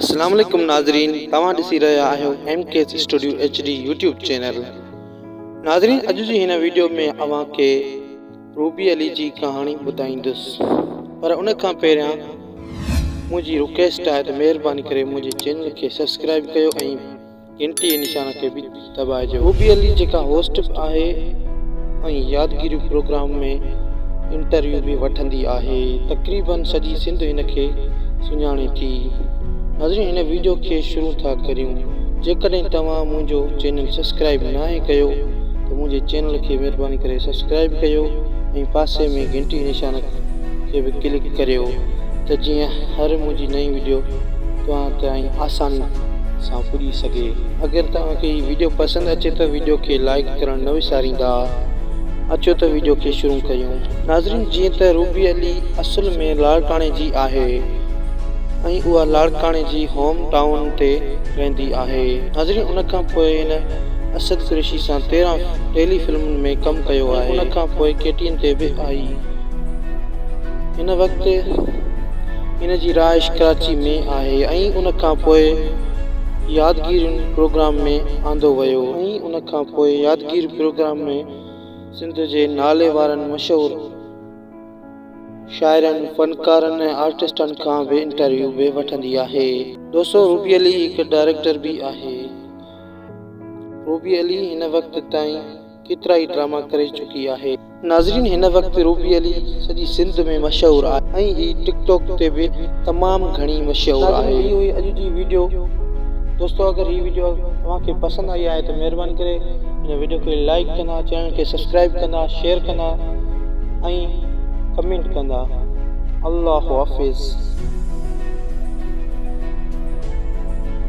اسلام عليڪم ناظرين توهان ڏسي رهيا آهيو M K studio H D YouTube channel ناظرين اڄ جي هن ويڊيو ۾ اوهان کي روبي علي جي ڪهاڻي ٻڌائيندس پر ان کان پهريان منهنجي رڪويسٽ آهي ته مهرباني ڪري منهنجي چينل کي سبسڪرائب ڪيو ۽ گهنٽي جي نشان کي به دٻائجو. روبي علي جيڪا هوسٽ به آهي ۽ يادگيريون پروگرام ۾ انٽرويو به وٺندي آهي تقريبن سڄي سنڌ هن کي سڃاڻي ٿي. ناظرين هن ويڊيو کي شروع ٿا ڪريون جيڪڏهن توهان منهنجو چينل سبسڪرائيب ناهي ڪيو ته منهنجي چينل کي مهرباني ڪري سبسڪرائيب ڪيو ۽ پاسي ۾ گهنٽي جي نشان کي به ڪلڪ ڪريو ته جيئن هر منهنجي نئين ويڊيو توهان تائين آساني سان پڄي سگهي. اگر توهان کي هي ويڊيو پسند اچي ته ويڊيو کي لائيڪ ڪرڻ نه وساريندا. اچو ته ويڊيو کي شروع ڪريون. ناظرين جيئن ته روبي علي اصل ۾ لاڙڪاڻي جي آهي ۽ اها لاڙڪاڻي جي هوم ٽائون تي رهندي آهي. ناظرين ان کان پوء هن اسد قريشي سان 13 ٽيلي فلمن ۾ ڪم ڪيو آهي. ان کان پوء ڪي ٽي اين تي به آئي. هن وقت هن جي رهائش ڪراچي ۾ آهي ۽ ان کان پوء يادگيرين پروگرام ۾ آندو ويو ۽ ان کان پوء يادگير پروگرام ۾ سنڌ جي نالي وارن مشهور شاعرن، فنڪارن ۽ آرٽسٽن کان به انٽرويو به وٺندي آهي. دوستو روبي علي هڪ ڊائريڪٽر به آهي. روبي علي هن وقت تائين ڪيترائي ڊراما ڪري چڪي آهي. ناظرين هن وقت روبي علي سڄي سنڌ ۾ مشهور آهي ۽ هي ٽڪ ٽاڪ تي به تمام گهڻي مشهور آهي. ناظرين هي هئي اڄ جي ويڊيو دوستو اگر هي ويڊيو اوهان کي پسند آئي آهي ته مهرباني ڪري هن ويڊيو کي لائيڪ ڪندا چينل کي سبسڪرائيب ڪندا شيئر ڪندا ۽ ڪمينٽ ڪندا الله حافظ.